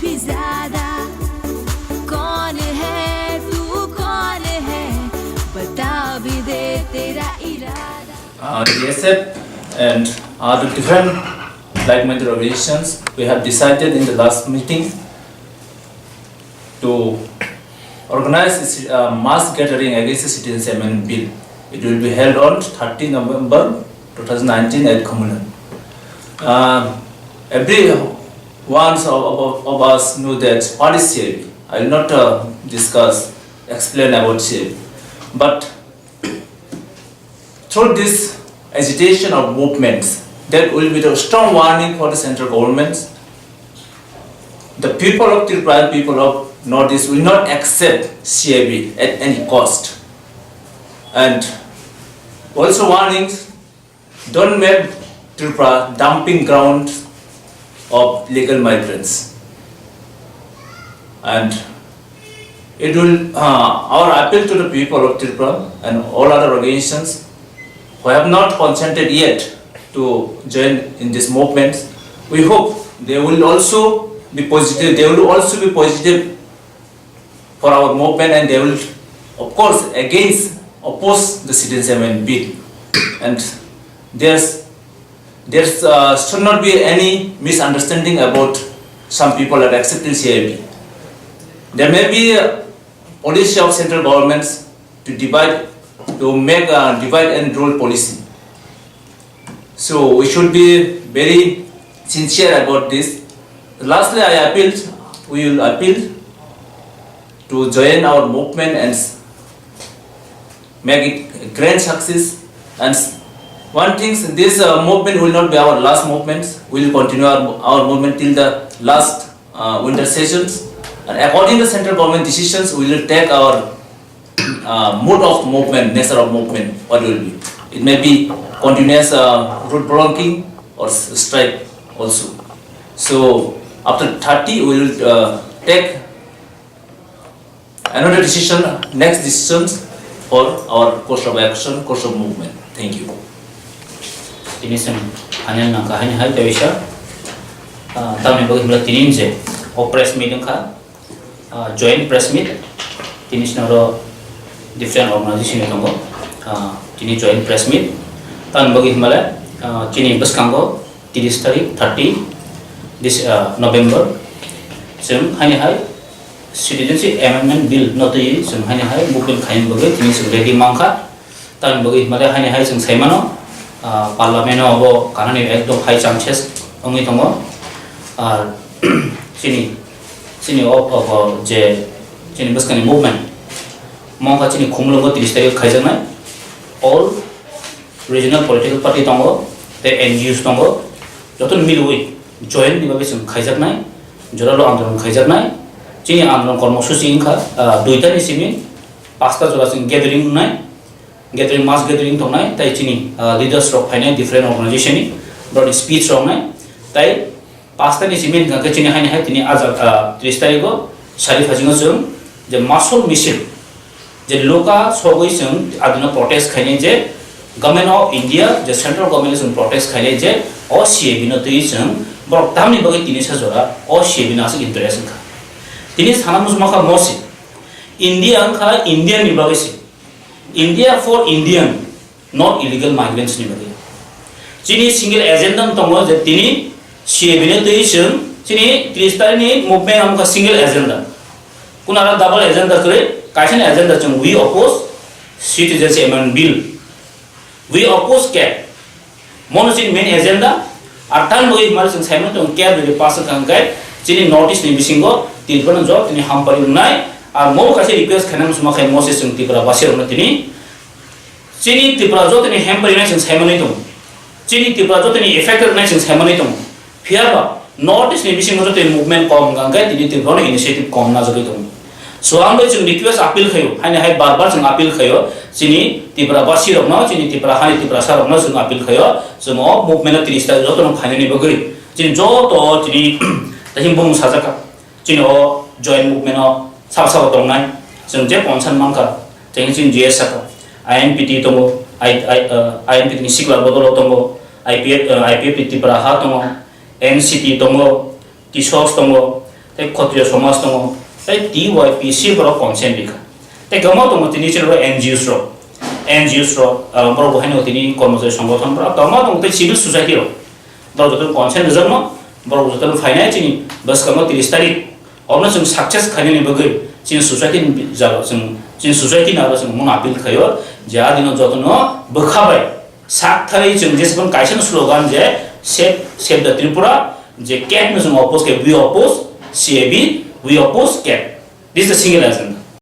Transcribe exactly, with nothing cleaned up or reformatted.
भी ज्यादा। कौन है तू, कौन है, बता भी दे तेरा इरादा। Uh, T S F and other different like-minded organizations, we have decided in the last meeting to organize a mass gathering against the Citizenship Amendment Bill. It will be held on thirty November two thousand nineteen at Khumulwng. Uh, every one of, of, of us know that what is C A B. I will not uh, discuss, explain about C A B. But through this agitation of movements, that will be the strong warning for the central governments. The people of Tripura and people of Northeast will not accept C A B at any cost. And also warnings, don't make Tripura dumping ground of legal migrants. And it will, uh, our appeal to the people of Tripura and all other organizations who have not consented yet to join in this movement, we hope they will also be positive, they will also be positive for our movement, and they will, of course, against, oppose the Citizenship Amendment Bill. And there's, there's uh, should not be any misunderstanding about some people are accepting C A B. There may be a policy of central governments to divide, to make a divide and rule policy. So we should be very sincere about this. Lastly, I appeal, we will appeal to join our movement and make it a grand success. And one thing, this uh, movement will not be our last movement. We will continue our, our movement till the last uh, winter sessions. And according to central government decisions, we will take our uh, mode of movement, nature of movement, what will be. It may be continuous uh, road blocking or s- strike also. So after thirty, we will uh, take another decision, next decisions for our course of action, course of movement. Thank you. Tini seng hanya nang kahani hai tawisa. Tamni bagwi himla tini je o press meet wngkha. Ah, joint press meet, tini swnamro different organization ni tongo. Ah, tini joint press meet, tamni bagwi himale, ah, chini bwskango tiris tarik, thirty this, ah, November, chwng haini hai Citizenship Amendment Bill no twiwi chwng haini hai movement khaini bagwi tini chwng ready mankha. Tamni bagwi himale haini hai chwng saimano, ah, parliament o obo kanani ekdom hai chances wngwi tongo. Ar chini, chini o, o, o je chini bwskangni movement, mo wngkha chini Khumulwngo tris tarikh khaijaknai. All regional political party tongo, tei N G Os tongo, jotono milwi joint ni bagwi chwng khaijaknai, joralo andolon khaijaknai. Chini andolon kormosuchi wngkha, ah, duitani simi pasta jora chwng gathering wngnai. Gathering, mass gathering tongnai, tei chini, ah, leaders rok phainai different organization ni, borokni speech rok wngnai, tei pasta ni simi hwnkha khe chini haini hai tini ajak, ah, tris tarikh o sari phasingo chwng je masol misil, je loka sogwi chwng adino protest khainai je Government of India, je central government chwng protest khainai je o C A B no twiwi chwng borok tamni bagwi tini sa jora o C A B no aswk interest wngkha. Tini sana muchungma kha mosi India wngkha Indian ni bagwi se. India for Indian, not illegal migrants ni bagwi. Chini single agenda wng tongo je tini C A B ni twi chwng chini tris tarikh ni movement wngkha single agenda. Kunara double agenda kwrwi, kaisa ni agenda chwng we oppose Citizenship Amendment Bill. We oppose cap. Mono chini main agenda, ar tan bagwi himari chwng saimano tong cap rwi pass wngkha hwnkhe chini North East ni bisingo Tripura no jotoni hampari wngnai, ar mo kaisa request khainani suma khai mo se chwng Tripura basi rokno tini chini Tripura jotoni hampari wngnai chwng saimanwi tongo, chini Tripura jotoni affected wngnai chwng saimanwi tongo, phiya ba North East ni bisingo jotoni movement kom wngkha hwnkhe tini Tripura no initiative kom najagwi tongo. So ang bai chwng request appeal khaio, haini hai bar bar chwng appeal khaio, chini Tripura basi rokno, chini Tripura hani Tripura sa rokno chwng appeal khaio, chwng o movement o tini style joto no phainani bagwi, chini joto chini tahim bung sajak kha, chini o joint movement o sabo sabo tongnai, chwng je concern mankha, chini chini J S sakha, I N P T tongo, I, I, uh, I N P T ni sikla bodol o tongo, I P F, uh, I P F ni Tripura ha tongo, N C T tongo, T S O S tongo, tei khotriya somaj tongo, tei T Y P C borok consent rikha. Tei kwbangma tongo tini chini borok N G Os rok, N G Os rok, ah, borok bo haino tini kormochari songothon borok, kwbangma tongo tei civil society rok. Borok joto consent rijakno, borok joto phainai chini bwskango tris tarik. Omo chwng success khainani bagwi chini society ni jaga chwng, chini society ni aro chwng mung appeal khaio je a dino jotono bwkha bai sak tharwi chwng jesbon kaisa slogan je save, save the Tripura, je cat no chwng oppose khe we oppose C A B, we oppose cat. This is a single agenda.